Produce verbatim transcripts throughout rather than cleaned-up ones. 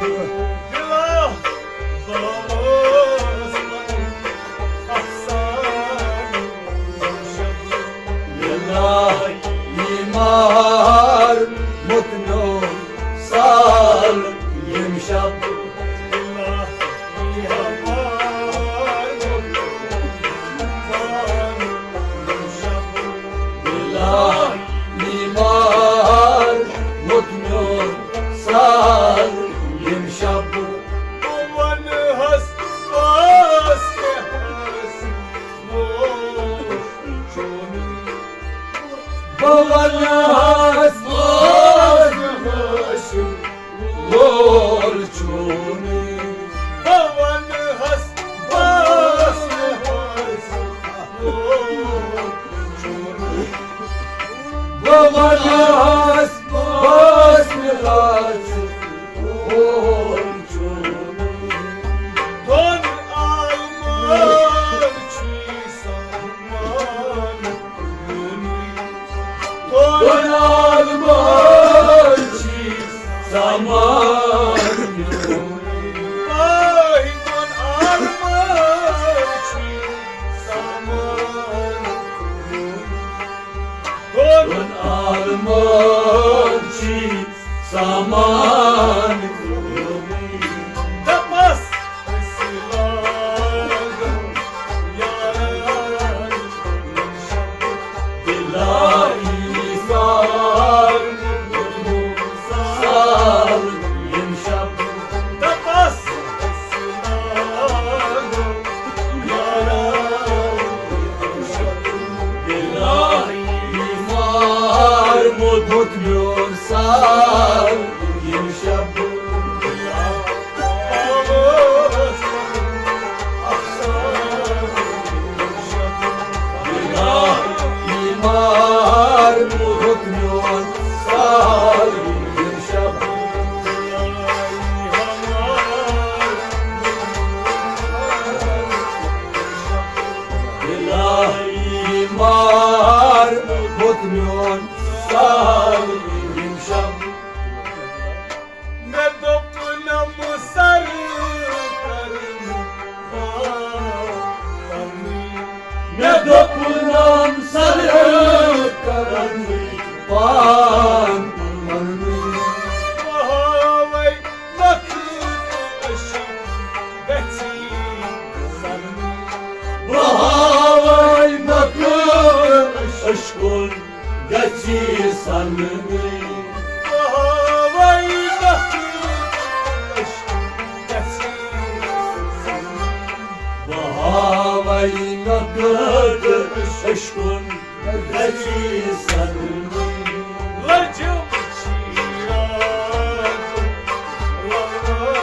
دِلا باوَس پَنُن اَفسانہٕ یِم شَبہٕ۔ دِلا بیمار موٚت میون سال یِم شَبہٕ۔ دِلا بیمار موٚت میون سال یِم شَبہٕ۔ دِلا بیمار موٚت میون سال یِم شَبہٕ۔ بہٕ وَنہٕ ہَس پاس مےٚ ہَس وول چونُے۔ بہٕ وَنہٕ ہَس پاس مےٚ ہَس وول چونُے۔ بہٕ وَنہٕ ہَس پاس مےٚ ہَس وول چونُے۔ بہٕ وَنہٕ ہَس پاس مےٚ ہَس وول چونُے۔ دۄن عالمَن چھُے سامان میونُے۔ دۄن عالمَن چھُے سامان میونُے۔ آے دۄن عالمَن چھُے سامان میونُے۔ دۄن عالمَن چھُے سامان میونُے۔ دَپَس أسۍ لاگو یاران دِلایی سال، سال یِم شَبہٕ۔ دَپَس أسۍ لاگو یاران دِلایی مار موٚت میون سال یِم شَبہٕ۔ دِلا بیمار موٚت میون سال یِم شَبہٕ۔ دِلا بیمار موٚت میون سال یِم شَبہٕ۔ مےٚ دوٚپنَم سَر کَرَن پانہٕ۔ مےٚ دوٚپنَم سَر کَرَن پانہٕ۔ بہٕ ہاوَے نَکھٕ تہٕ عشق گژھی سَنٕے۔ بہٕ ہاوَے نَکھٕ تہٕ عشقُن گژھی سَنٕے۔ بہاوَے نَکھٕ عشق گژھی سَنٕے۔ بہاوَے نَکھٕ عشقُن گژھی سَنٕے۔ لَجَم چھِ یاد لَوان۔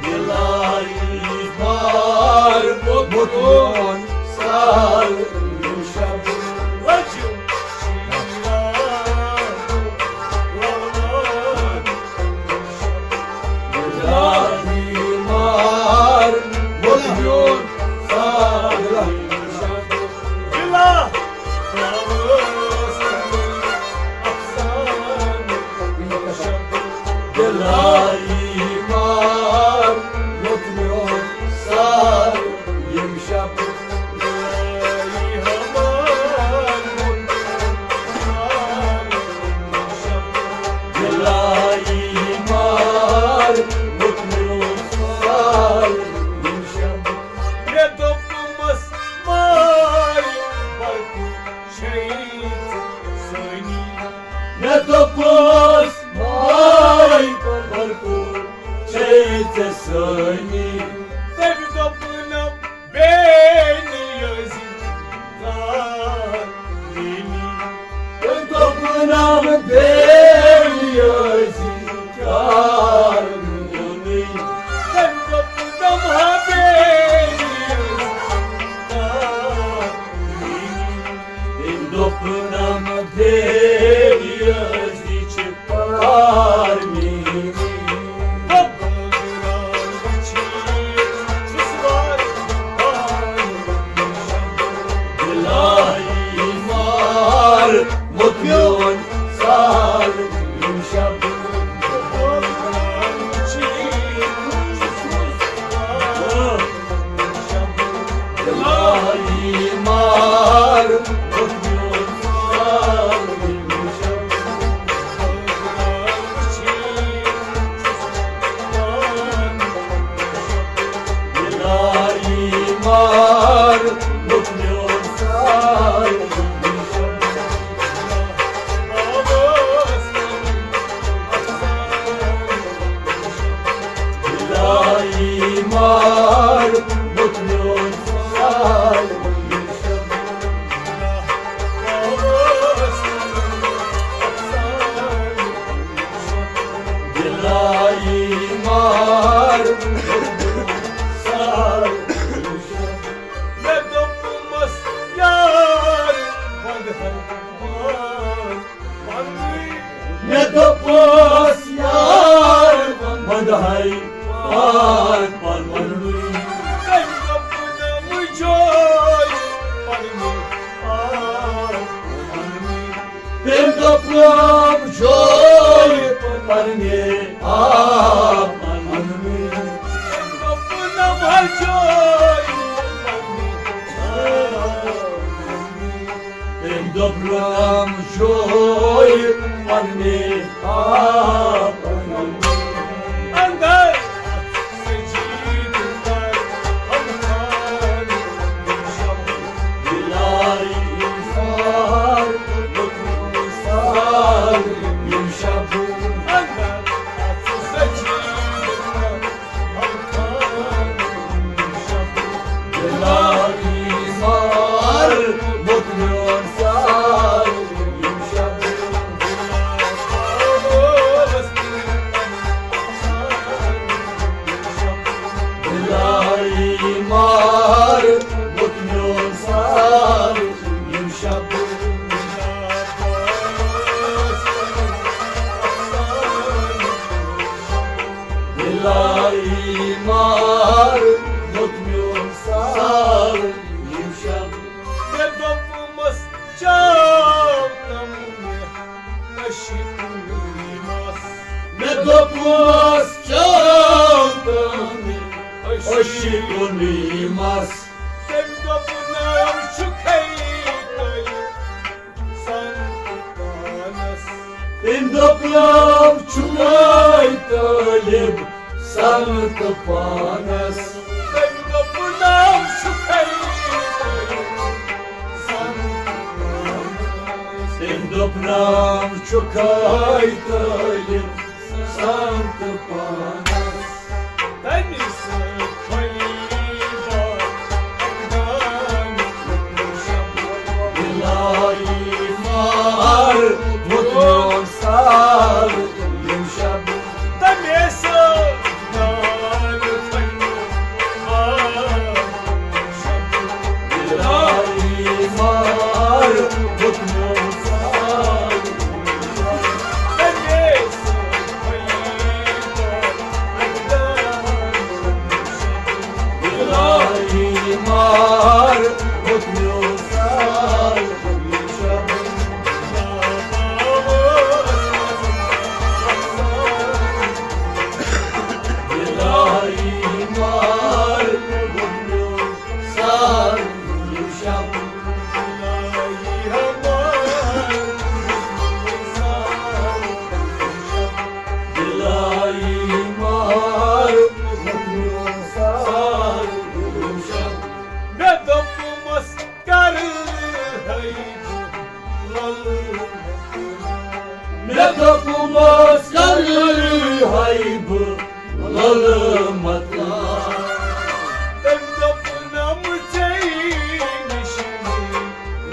دِلایی مار موٚت میون سال یِم شَبہٕ۔ لَجَم چھِ یاد لَوان۔ دِلایی مار موٚت میون سال یِم شَبہٕ۔ دِلا دِلایی مار موٚت میون سال یِم شَبہٕ۔ دِلایی مار موٚت میون سال یِم شَبہٕ۔ مےٚ دوٚپمَس ماے بَڑٕ چھے ژٕ سٲنی۔ مےٚ دوٚپُس ماے بَڑٕ چھے ژٕ سٲنی۔ تٔمۍ دوٚپنَم بے نیازی کار میٛٲنی۔ تٔمۍ دوٚپنَم بے نیازی کار میٛٲنی۔ تٔمۍ دوٚپنَم ہا بے نیازی کار میٛٲنی۔ تٔمۍ دوٚپنَم بے نیازی چھِ کار میٛٲنی۔ بہٕ بٲگراوٕ دِلایی مار سار۔ مےٚ دوٚپمَس، یار، وَنٛدٕ ہَے پان پَنٕنُے۔ مےٚ دوٚپمَس، یار، وَنٛدٕ ہَے پان پَنٕنُے۔ تٔمۍ دوٚپ، نہ وٕچھوے پَنٕنُے پان پَنٕنُے۔ تٔمۍ دوٚپ، نہ وٕچھوے پَنٕنُے پان پَنٕنُے۔ تٔمۍ دوٚپ، نہ وٕچھوے پَنٕنُے پان پَنٕنُے۔ تٔمۍ دوٚپ، رام جوے پننہِ آپ۔ اندر سجید کر ہم خان شب۔ دلائی سار سار شب۔ اندر سجید کر دلائی مار مُت میون سار یِم شب۔ دلائی مار مُت میون سار یِم شب۔ دلائی مار مُت میون سار یِم شب۔ مےٚ دوٚپمَس، چاو تم مےٚ أشی کُنی مَس۔ مےٚ دوٚپمَس، چاو تم مےٚ أشی کُنی مَس۔ تٔمۍ دوٚپ، ناو چھُکھَے تۄہہِ سنت پانس۔ تٔمۍ دوٚپ، ناو چھُکھَے طٲلب سنت پانس۔ تٔمۍ دوٚپ، ناو چھُکھَے طٲلب سنت پانس۔ تٔمۍ دوٚپ، ناو چھُکھَے طٲلب سنت پانس۔ تٔمِس خلیفہ اقدام دِلائی مار مُت میون سار یِم شب۔ تٔمِس خلیفہ دِلائی مار مُت میون سار۔ دِلائی مار مُت میون سار۔ دِلائی مار مُت میون سار۔ دِلائی مار مُت میون سار۔ مےٚ دوٚپمَس، کَرٕ ہے بہٕ لَلہٕ مےٚ دوٚپمَس، کَرٕ ہے بہٕ لَلہٕ مَتہٕ۔ تٔمۍ دوٚپ، نَم ژےٚ نِش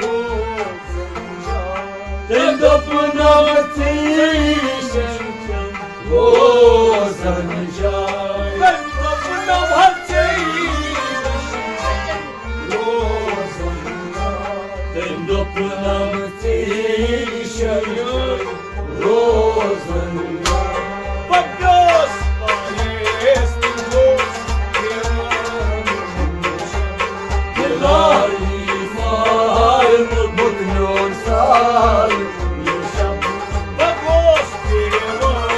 روزَن جاے۔ تٔمۍ دوٚپ، نَم ژےٚ نِش روزَن جاے۔ تٔمۍ دوٚپ، نَم ژےٚ نِش روزَن جاے۔ تٔمۍ دوٚپ، نَم ژےٚ نِش روزَن۔ بہٕ پیوس پایس تہٕ گوس دیوان۔ دِلائی مار مُت میون سار یِم شب۔ بہٕ گوس دیوان۔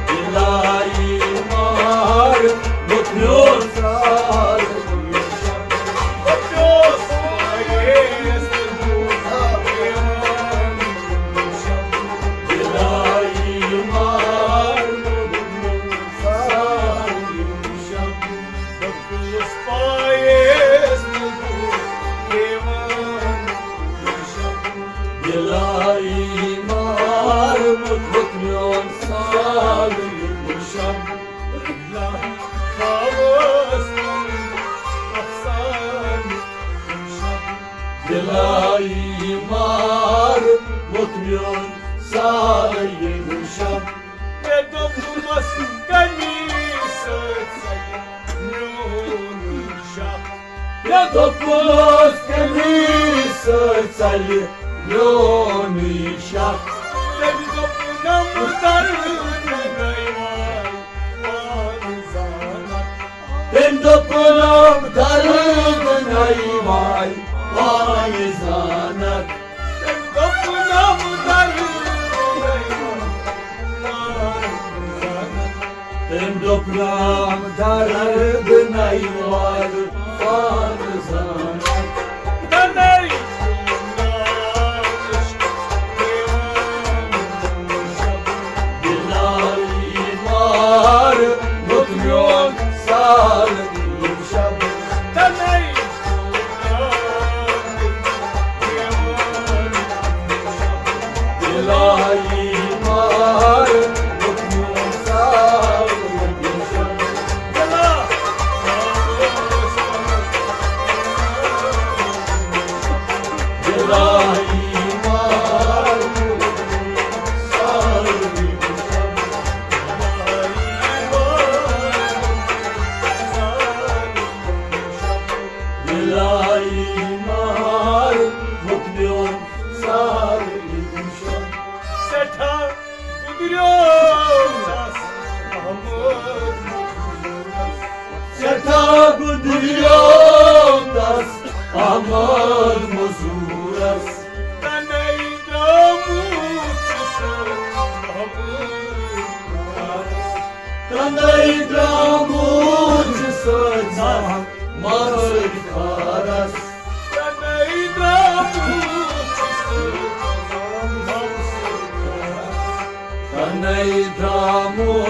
دِلائی مار مُت میون سار۔ دِلائی مار مُت میون سار یِم شب۔ دِلایی مار ووٚتھ میون سارٕ ییٚمہِ شب۔ مےٚ دوٚپمَس کَمی سۭتۍ ژَلہِ میون شب۔ مےٚ دوٚپمَس کَمی سۭتۍ ژَلہِ میون شب۔ تٔمۍ دوٚپ نَم درد نَے وَے پانہٕ زانَکھ۔ تٔمۍ دوٚپ نَم درد نَے وَے پانہٕ زانَکھ۔ تٔمۍ دوٚپ نَم درد نَے وَے پانہٕ زانَکھ۔ تٔمۍ دوٚپ نَم درد نَے وَے پانہٕ زانَکھ۔ تَنَے دِلایی مار ووٚتھ میون سارٕ ییٚمہِ شب۔ تَنَے دِلایی مار ووٚتھ میون سارٕ ییٚمہِ شب۔ دِلایی مار ووٚتھ میون سارٕ ییٚمہِ شب۔ دِلایی مار ووٚتھ میون سارٕ ییٚمہِ شب۔ سٮ۪ٹھاہ گُدریو تس احمد مزورس۔ سٮ۪ٹھاہ گُدریو تس احمد مزورس۔ تَنَے درٛامُت چھُ سُہ احمد۔ تَنَے درٛامُت چھُ سُہ مَرگ کھارس۔ تَنَے درٛامُت چھُ سُہ مَرگ کھارس۔ تَنَے درٛامُت